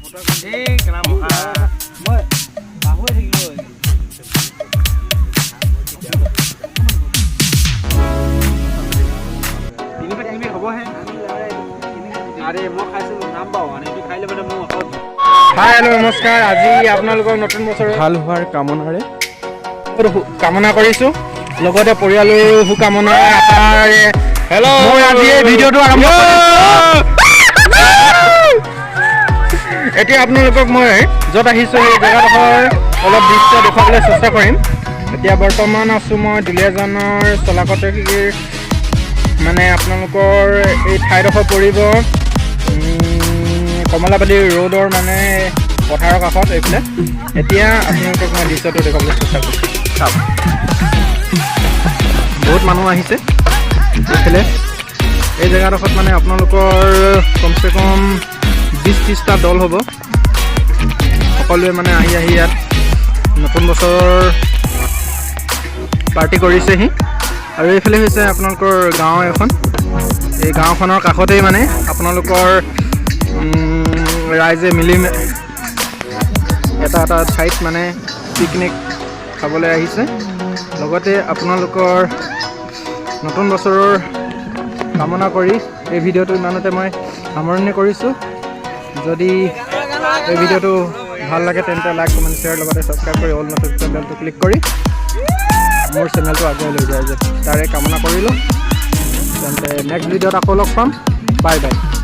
এই কেলা মহা। মই পাহৰি থাকিলো। 3 পেট 3 পেট হ'বহে। আৰে, মই খাইছো নাম পাওঁ মানে এইটো খাই লৈ মানে মোৰ আকৌ। হাই, হেল্ল', নমস্কাৰ। আজি আপোনালোকক নতুন বছৰ ভাল হোৱাৰ কামনাৰে কামনা কৰিছোঁ, লগতে পৰিয়ালৰো সুকামনা আশাৰে হেল্ল'। মই আজি এই ভিডিঅ'টো আৰম্ভ কৰিছোঁ। এতিয়া আপোনালোকক মই য'ত আহিছোঁ, সেই জেগাডোখৰ অলপ দৃশ্য দেখুৱাবলৈ চেষ্টা কৰিম। এতিয়া বৰ্তমান আছোঁ মই দুলীয়াজানৰ চলাকটকীৰ, মানে আপোনালোকৰ এই ঠাইডোখৰ পৰিব কমলাবাৰী ৰোডৰ মানে পথাৰৰ কাষত এইফালে। এতিয়া আপোনালোকক মই দৃশ্যটো দেখুৱাবলৈ চেষ্টা কৰিছোঁ। চাওক, বহুত মানুহ আহিছে এইফালে। এই জেগাডোখৰত মানে আপোনালোকৰ কমচে কম 20-30টা দল হ'ব। সকলোৱে মানে আহি আহি ইয়াত নতুন বছৰৰ পাৰ্টি কৰিছেহি। আৰু এইফালে হৈছে আপোনালোকৰ গাঁও এখন। এই গাঁওখনৰ কাষতেই মানে আপোনালোকৰ ৰাইজে মিলি এটা এটা ঠাইত মানে পিকনিক খাবলৈ আহিছে। লগতে আপোনালোকৰ নতুন বছৰৰ কামনা কৰি এই ভিডিঅ'টো ইমানতে মই সামৰণি কৰিছোঁ। যদি এই ভিডিঅ'টো ভাল লাগে, তেন্তে লাইক, কমেণ্ট, শ্বেয়াৰ, লগতে ছাবস্ক্ৰাইব কৰি অল নটিফিকেশ্যন বেলটো ক্লিক কৰি মোৰ চেনেলটো আগুৱাই লৈ যায় যে তাৰে কামনা কৰিলোঁ। তেন্তে নেক্সট ভিডিঅ'ত আকৌ লগ পাম। Bye bye.